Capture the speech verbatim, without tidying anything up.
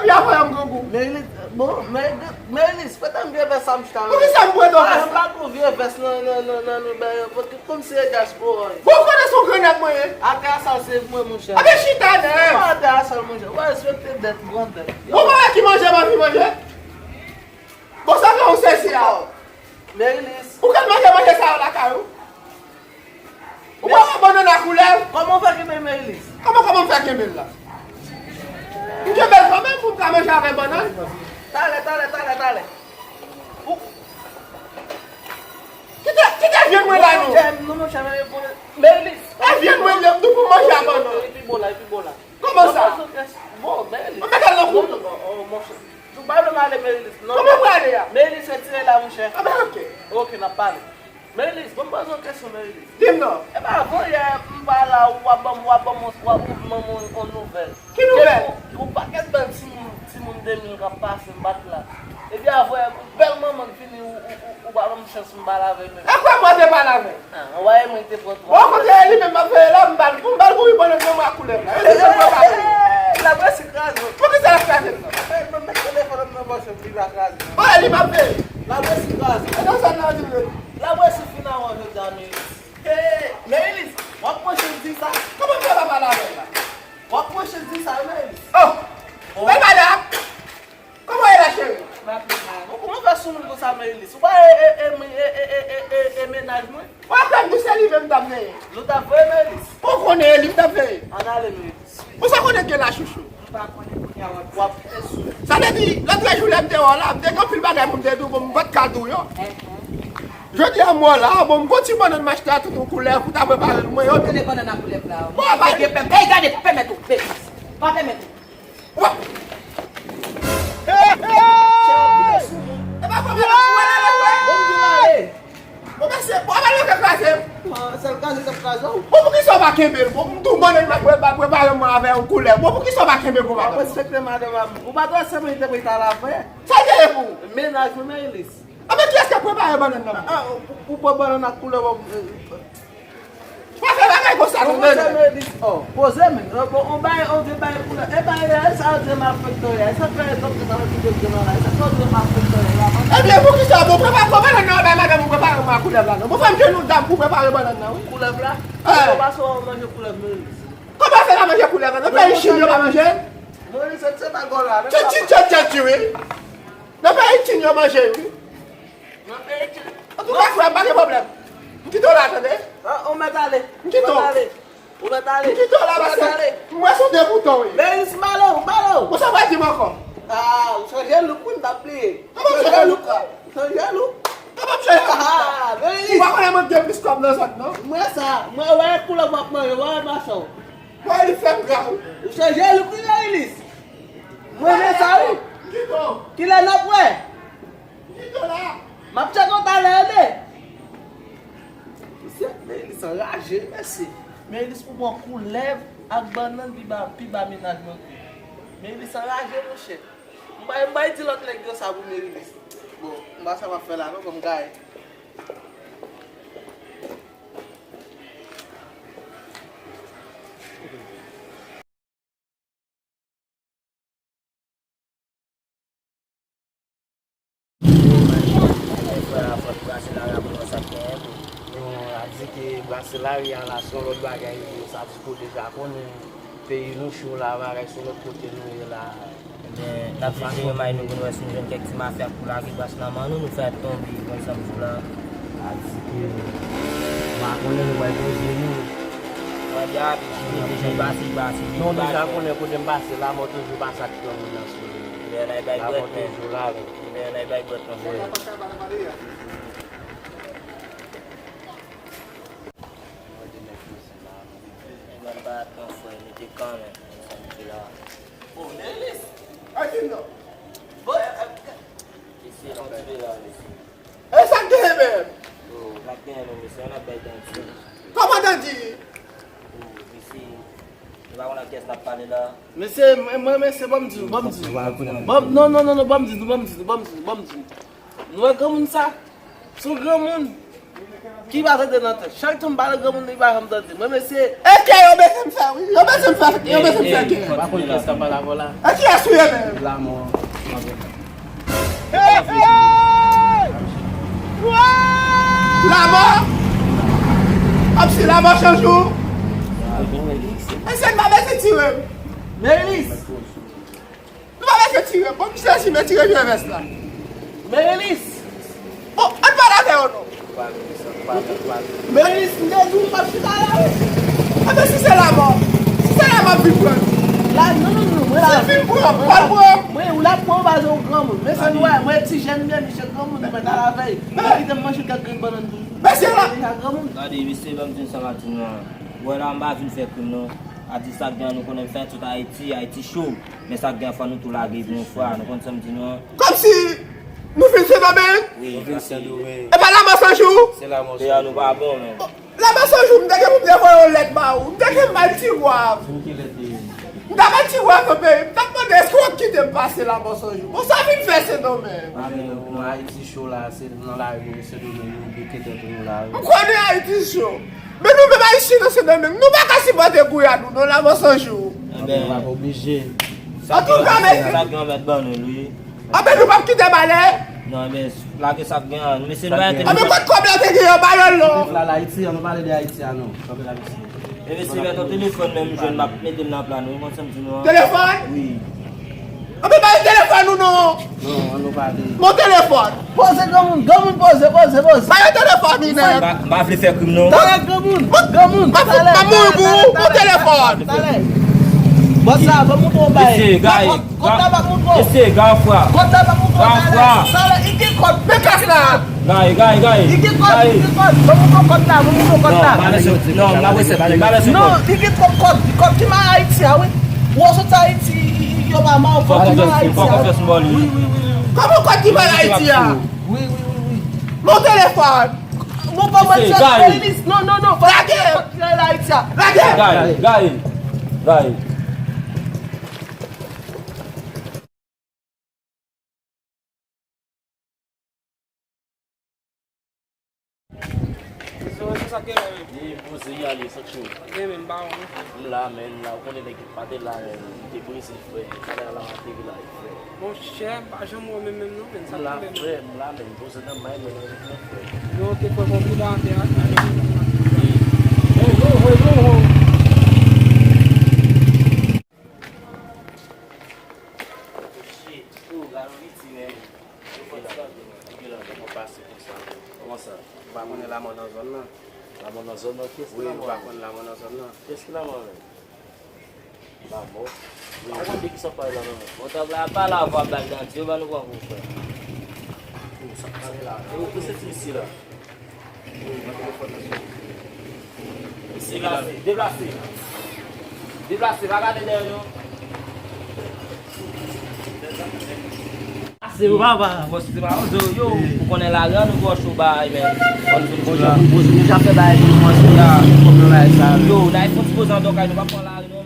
Pi a voye m grangou. Merilis, bon, Merilis, prete m vye vès sa m chita. Poukisa m prete w vès la? M pa gon vye vès nan, nan, nan, nan, nan, nan, kòmsi e dyaspora. Bon, konnen se yon grannèg mwen ye. Atè a sa se mwen, monchè. Anben chita nèt. Atè a sa, monchè. Ou respekte dèt, grandèt. Bon, pa wè ki manje m anvi manje? Bon, sa fè yon sezi a. Merilis. Ou konn manje manje sa yo lakay ou? Ou pa wè bannann ak koulèv? Kòman w fè kenbe Merilis? Kòman, kòman m fè kenbe l la? M kenbe l kanmenm pou m ka manje avè bannann. Talè, talè, talè, talè. Ou Kite, kite vyann mwen la non. Non, monchè, non, monchè, men, bon, Merilis. E vyann mwen li ap tou pou manje a bannann. Li pi bon la, li pi bon la. Kòman sa? Bon, Merilis. Mwen mete l nan kou. Non, non, non, monchè. Ou pa vle m ale, Merilis. Non. Kòman pou ale a? Merilis, retire la, monchè. Anben, oke. Oke, n ap pale. Merilis, bon, m poze yon kesyon, Merilis. Di m non. Epa, avan yè, m pa la, w ap ban m, w ap ban m, w ap ban m yon, yon nouvèl. Ki nouvèl? Gen yon, yon pakèt bèl timoun, timoun de mil k ap pase, m pa t la. Epi avan yè, yon bèl manman k vini, ou, ou, ou, ou pa ban m chans, m pale avè l menm. E kwè mwen te pale avè l? Ah, anwayè mwen te pran twa. Bon, kote li menm m ap veye la, m ba l, m ba l kouri bannann nan mwen ak koulèv la. E se sa m pral pale. L ap resi kraze. Poukisa l ap kraze l la? Mwen, mwen met telefòn nan pòch mwen, li pa kraze. Bon, e li m ap veye. L ap resi kraze. E nan sa nan di l. L ap resi fin avan jodi a, Merilis. Hey, Merilis, w ap pwoche di sa. Kòman m fè pa pale avè l la? W ap pwoche di sa, Merilis. Oh! Bèl madanm! Kòman w ye la, cheri? Bon, kòman w fè sou moun konsa, Merilis? Ou pa e, e, e, e, e, e, e, e, e mennaj mwen? Ou ap fè m di se li menm m t ap veye. Nou t ap veye, Merilis? Ou konnen e li m t ap veye. Ann ale, Merilis. Bon, sa konnen gen la, chouchou? M pa konnen kounye a w ap di. W ap kite sou. Sa vle di, lòt jou lè m te wè w la, m te gen anpil bagay pou m te di w, bon, m pa t ka di w yo. Jodi a m wè w la, bon, m gon ti bannann m achte a tout yon koulèv pou ta prepare l mwen yo. Kote bannann ak koulèv la? Bon, pa gen pèm. Ey, gade, pa pèmèt ou, Merilis. Pa pèmèt ou. Wa! Hey, hey! E pa pwoblèm, ou wè la, la, la. Bon, mesye, ou pa lòke kraze m. Ah, sèl kraze, sèl kraze, wi. Bon, poukisa w pa kenbe l? Bon, m tou bannann m ap prepare mwen avè yon koulèv. Bon, poukisa w pa kenbe l pou madanm? W ap respekte madanm, ou pa dwe sèlman te pou l ta la vre. Sa l te ye pou ou? Mennaj mwen, Merilis. Anben, kiyès k ap prepare bannann nan? Ah, ou, ou pran bannann ak koulèv, bon, eh, Pa fè bagay konsa non, mesye. Merilis, oh, poze men. Bon, on bay, on vye bay koulèv. E bay, e sa yo di malfektè a. E sa fè dòk sa yo di de gran la. E sa yo di malfektè a. Ebyen, poukisa bon, prepare, prepare nan bay madanm ou prepare mwen koulèv la non. Bon, fè m jwenn yon dam pou prepare bannann nan, wi. Koulèv la? Eh. Ou pa sou manje koulèv, Merilis. Kòman fè la manje koulèv la? Nan peyi Chin yo pa manje? Merilis, se pa gò la. Tchè, tchè, tchè, tchè, wi. Nan peyi Chin yo manje, wi. Antouka, frè m, pa gen pwoblèm. M kite w la, tande? Ah, ou mèt ale. M kite w. Ou mèt ale. Ou mèt ale. M kite w la, paske m wè se yon degoutan w ye. Merilis, m ba w, m ba w. Bon, sa w pral di m ankò? Ah, ou chanje look, wi, m t ap bliye. Kòman m chanje look la? Ou chanje look. Kòman m chanje look la? Ah, Merilis. Ou pa konnen mwen gen plis kòb nan zòn, non? M wè sa. M wè, wè koulèv w ap manje, wè machan w. Mwen, li fè m gra, wi. Ou chanje look, wi, Merilis. M renmen sa, wi. M kite w. Kilè n ap wè? M ap tcheke w talè, tande. Misye, Merilis anraje, mesye. Merilis pou pran koulèv ak bannann pi ba, pi ba mennaj mwen tou. Merilis anraje, monchè. M bay, m bay di lòt nèg yo sa pou Merilis. Bon, m pa sa m ap fè la, non, fò m gaye. Frè a, fòk brase lari a pou nou sa k genyen tou. Bon, a di ke brase lari a la se yon lòt bagay, sa di ko deja konnen peyi nou cho la, bagay se yon lòt kote nou ye la. Ebyen, n ap jije yon may nou pou nou wè si nou jwenn kèk ti mafya pou lage bras nan men nou, nou fè tonbe, konn sa m di w la. A di ke m pa konnen nou pral poze nou. Mwen di a, pi jije, jije, basi, basi, non, deja konnen kote m pase, lanmò toujou pase ak pran moun nan sou li. Lanmò toujou la, men. Ebyen, n al bay bwèt nan fè. Mwen pa pran frè, nou te kanmenm, nou sanm te la. Oh, Merilis! Ay, di m non. Bon, e, e, mesye, on ti pe la, mesye. E sa k genyen menm? Oh, pa t genyen non, mesye, n ap bay danti. Kòman danti? Oh, mesye, nou pa konn ak kiyès n ap pale la. Mesye, mwen, mwen, mesye, ban m di nou, ban m di nou. Ban m, non, non, non, non, ban m di nou, ban m di nou, ban m di nou, ban m di nou. Nou wè granmoun sa? Se yon granmoun. Ki pa tande nan tèt. Chak tan m pale granmoun, li pa janm tande. Mwen, mesye. Èske yo bezwen m fè, wi. Yo bezwen m fè, yo bezwen m fè gen. Ou pa konn kiyès k ap pale avè w la? E kiyès ou ye menm? Lamò. Hey, hey! Lamò? Kòmsi Lamò chanje ou? Mesye, n pa bezwen tire m. Merilis! Nou pa bezwen tire m. Bon, misye si men tire vye vès la. Merilis! Bon, ann pale avè yo non. Merilis, m te di w m p ap chita la, wi. Anben, si se la mò, si se la mò, m ap vin pran. La, non, non, non, mwen la. Si l vin pran, pa l pran. Mwen, ou la pran, pa se yon granmoun. Men se nou wè, mwen ti jèn, men misye granmoun, mwen ta la vèy. Mwen kite m manje kèk grenn bannann pou nou. Mesye la. Deja granmoun. Gade, mesye, ban m di n sa m ap di nou an. Wè la, m pa vin fè krim, non. A di sa k gen, nou konnen m fè tout Ayiti, Ayiti cho. Men sa k gen, fò nou tou lage pou yon fwa. Nou konn sa m di nou an. Kòmsi nou vin Sendomeng? Wi, nou vin Sendomeng. E pa Lamò Sanjou? Se Lamò Sanjou. Deja nou pa bon, men. Lamò Sanjou, m te gen pou m te voye yon lèt ba ou. M te gen mal Tigwav. Pou ki lèt li ye? M t ap al Tigwav nan peyi. M t ap mande èske w ap kite m pase Lamò Sanjou. Bon, sa vin fè Sendomeng. Anben, nou Ayiti cho la, se nan lari nou, Sendomeng, nou bouke tèt nou la, wi. M konnen Ayiti cho. Men nou menm Ayisyen nan Sendomeng, nou pa ka sipòte gouyad ou non, Lamò Sanjou. Anben, w ap oblije. Antouka, mesye. Sa k gen mèt ban nou l, wi. Anben, nou p ap kite m ale. Non, men lage sa k gen an. Mesye, nou pa gen. Anben, kot kòb la te gen yo, ba yo l non. Viv la, Ayiti, an nou pale de Ayiti a non. Kanpe la, mesye. E mesye, mèt yon telefòn menm jwenn, m ap mete l nan plan nou, wi, konn sa m di nou an. Telefòn? Wi. Anben, ba yo telefòn ou non. Non, an nou pale. Bon telefòn. Poze granmoun, granmoun poze, poze, poze. Ba yo telefòn ou nèg. M pa, m pa vle fè krim non. Talè granmoun, granmoun, talè, talè, talè, talè. Bon telefòn. Talè. Bon sa, ban m montre w bay. Mesye, gay. Kòb la m ap montre w. Mesye, gay fwa. Kòb la m ap montre w talè. Talè, li gen kòb. Men kas la. Gay, gay, gay. Li gen kòb, li gen kòb. Ban m montre w kòb la, ban m montre w kòb la. Non, pa lèse, non, m ap resèt li, pa lèse kòb. Non, li gen twòp kòb. Kòb ki mal Ayiti a, wi. Ou sot Ayiti, yo pa mal, kòb ki mal Ayiti a. Fò konfyans m ba w li. Wi, wi, wi, wi. Kòman kòb ki mal Ayiti a? Wi, wi, wi, wi. Mon telefòn. Mon pa mwen se Felilis. Non, non, non. Lage. Kòb ki mal Ayiti a. Lage. Gay, gay, gay. So, se sa k gen la menm. Li poze y ale, sa k cho. Gen menm, m pa wè non. M la, men, m la, ou konnen nèg ki pa te la, men, m te prese, frè. Talè a la, m ateri la, frè. Monchè, m pa janm wè w menm, menm non, men, sa k tonbe menm. M la, frè, m la, men, m poze nan may, men, nan rit mwen, frè. Yo, te fè konpli la, atè a. Hey, ho, ho, ho, ho. Shit, oh, gade yon Ayiti, men. Yo fò ti gade, men. Ki lan, kòman pase konsa? Kòman sa? Ou pa konnen Lamò nan zòn nan? Lamò nan zòn nan? Kiyès ki Lamò? Wi, ou pa konnen Lamò nan zòn nan? Kiyès ki Lamò, men? Lamò? Wi. Ou pa konn de kisa w pale la, non, men? Bon, tank la pa la, vwa bal danti, yo ban nou pran pou frè. Ou sa pale la? E ou, ou se ti mesye la? Deplase, deplase. Deplase, pa gade dèyè nou. Ase ou papa, bòs se pa yo, yo, ou konnen lari an nou pran cho bay, men. Bon, jan nou poze, nou ja fè bagay pou nou manse la, kòm nan bagay sa. Yo, n a fè ti poze an dòkay, nou pa pran lari non.